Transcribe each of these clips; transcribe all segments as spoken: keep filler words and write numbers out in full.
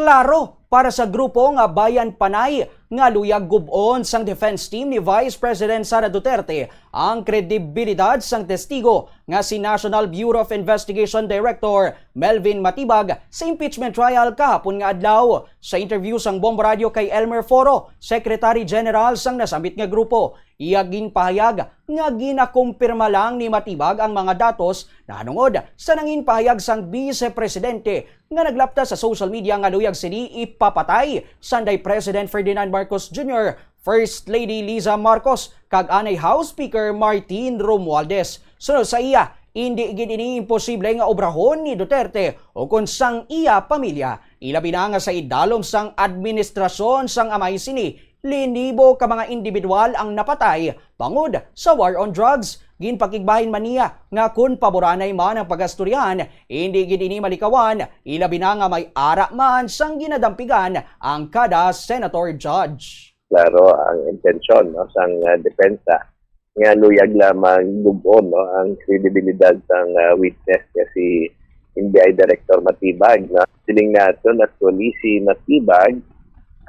Klaro para sa grupo nga Bayan Panay nga luyag gub-on sang defense team ni Vice President Sara Duterte ang kredibilidad sang testigo nga si National Bureau of Investigation Director Melvin Matibag sa impeachment trial kahapon nga adlaw. Sa interview sang Bombo Radio kay Elmer Foro, Secretary General sang nasambit nga grupo, iya ginpahayag nga ginakumpirma lang ni Matibag ang mga datos nahanungod sa nangin pahayag sang Bise Presidente nga naglapta sa social media nga luyag sini ipapatay sanday President Ferdinand Marcos Junior, First Lady Liza Marcos, kag anay House Speaker Martin Romualdez. Sunod sa iya, indi gid ini imposible nga obrahon ni Duterte o kon sang iya pamilya, ilabi na nga sa idalom sang administrasyon sang amay sini, linibo ka mga individual ang napatay bangod sa war on drugs. Ginpakigbahin man niya nga kon paboranay man ang pag-astoryahan, indi gid ini malikawan, ilabi na nga may ara man sang ginadampigan ang kada senator judge. Klaro ang intensyon, no, sang, ah, depensa nga luyag lamang gub-on, no, ang kredibilidad sang, ah, witness nga si N B I Director Matibag, no. Siling naton, actually, si Matibag,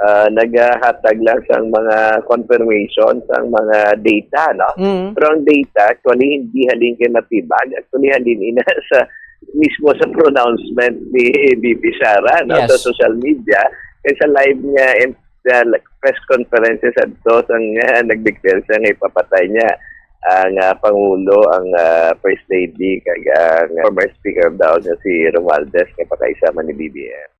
ah, nagahatag lang sang mga confirmation sang mga data, no. Mm. Pero ang data, actually, hindi halin kay Matibag. Actually, halin ina sa mismo sa pronouncement ni B B Sara, no, Yes. sa social media, kay sa live niya and sa press conferences adto sang, ah, nag-declare siya nga ipapatay niya ang, ah, Pangulo, ang, ah, First Lady, kag ang former Speaker of the House nga si Romualdez nga pakaisa man ni B B M.